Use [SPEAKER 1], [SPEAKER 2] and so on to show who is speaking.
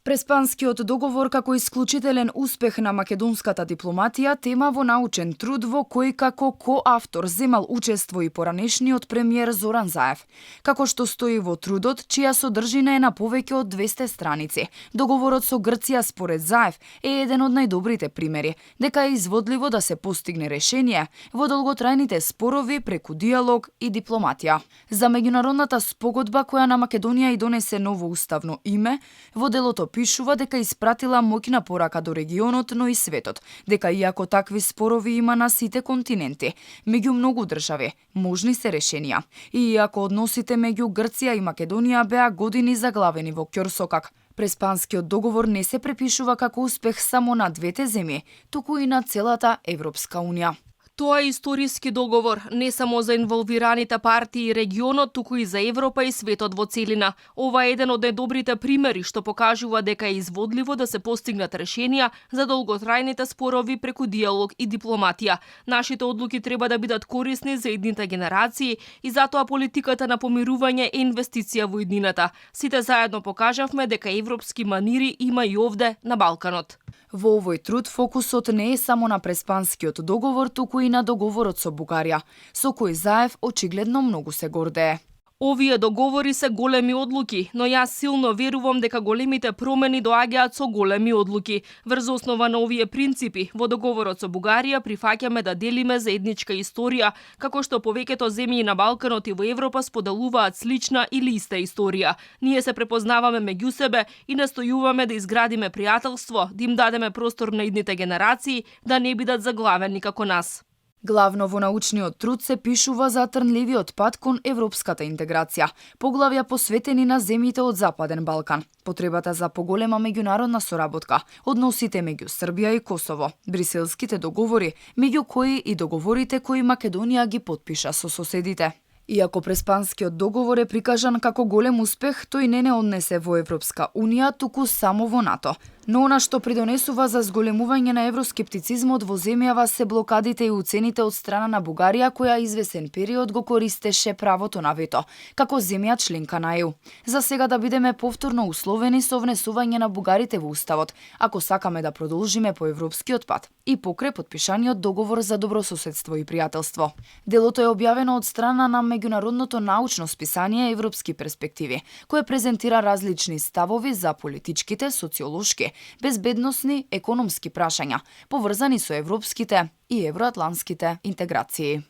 [SPEAKER 1] Преспанскиот договор како исклучителен успех на македонската дипломатија, тема во научен труд во кој како коавтор земал учество и поранешниот премиер Зоран Заев. Како што стои во трудот, чија содржина е на повеќе од 200 страници, договорот со Грција според Заев е еден од најдобрите примери, дека е изводливо да се постигне решение во долготрајните спорови преку диалог и дипломатија. За меѓународната спогодба која на Македонија и донесе ново уставно име, во делото пишува дека испратила моќна порака до регионот, но и светот, дека иако такви спорови има на сите континенти, меѓу многу држави, можни се решенија. И иако односите меѓу Грција и Македонија беа години заглавени во ќорсокак, Преспанскиот договор не се препишува како успех само на двете земји, туку и на целата Европска унија.
[SPEAKER 2] Тоа е историски договор, не само за инволвираните партии и регионот, туку и за Европа и светот во целина. Ова е еден од најдобрите примери што покажува дека е изводливо да се постигнат решенија за долготрајните спорови преку диалог и дипломатија. Нашите одлуки треба да бидат корисни за идните генерации и затоа политиката на помирување е инвестиција во иднината. Сите заедно покажавме дека европски манири има и овде на Балканот.
[SPEAKER 1] Во овој труд фокусот не е само на Преспанскиот договор, туку и на договорот со Бугарија, со кој Заев очигледно многу се гордее.
[SPEAKER 2] Овие договори се големи одлуки, но јас силно верувам дека големите промени доаѓаат со големи одлуки. Врз основа на овие принципи, во договорот со Бугарија прифаќаме да делиме заедничка историја, како што повеќето земји на Балканот и во Европа споделуваат слична или иста историја. Ние се препознаваме меѓу себе и настојуваме да изградиме пријателство, да им дадеме простор на идните генерации, да не бидат заглавени како нас.
[SPEAKER 1] Главно во научниот труд се пишува за трнливиот пат кон европската интеграција, поглавја посветени на земјите од Западен Балкан, потребата за поголема меѓународна соработка, односите меѓу Србија и Косово, бриселските договори, меѓу кои и договорите кои Македонија ги потпиша со соседите. Иако Преспанскиот договор е прикажан како голем успех, тој не однесе во Европска унија, туку само во НАТО. Но она што придонесува за зголемување на евроскептицизмот во земјава се блокадите и уцените од страна на Бугарија, која извесен период го користеше правото на вето, како земја членка на ЕУ. За сега да бидеме повторно условени со внесување на бугарите во уставот, ако сакаме да продолжиме по европскиот пат и покрај потпишаниот договор за добрососедство и пријателство. Делото е објавено од страна на меѓународното научно списание Европски перспективи, кое презентира различни ставови за политичките, социолошки, безбедносни, економски прашања, поврзани со европските и евроатлантските интеграции.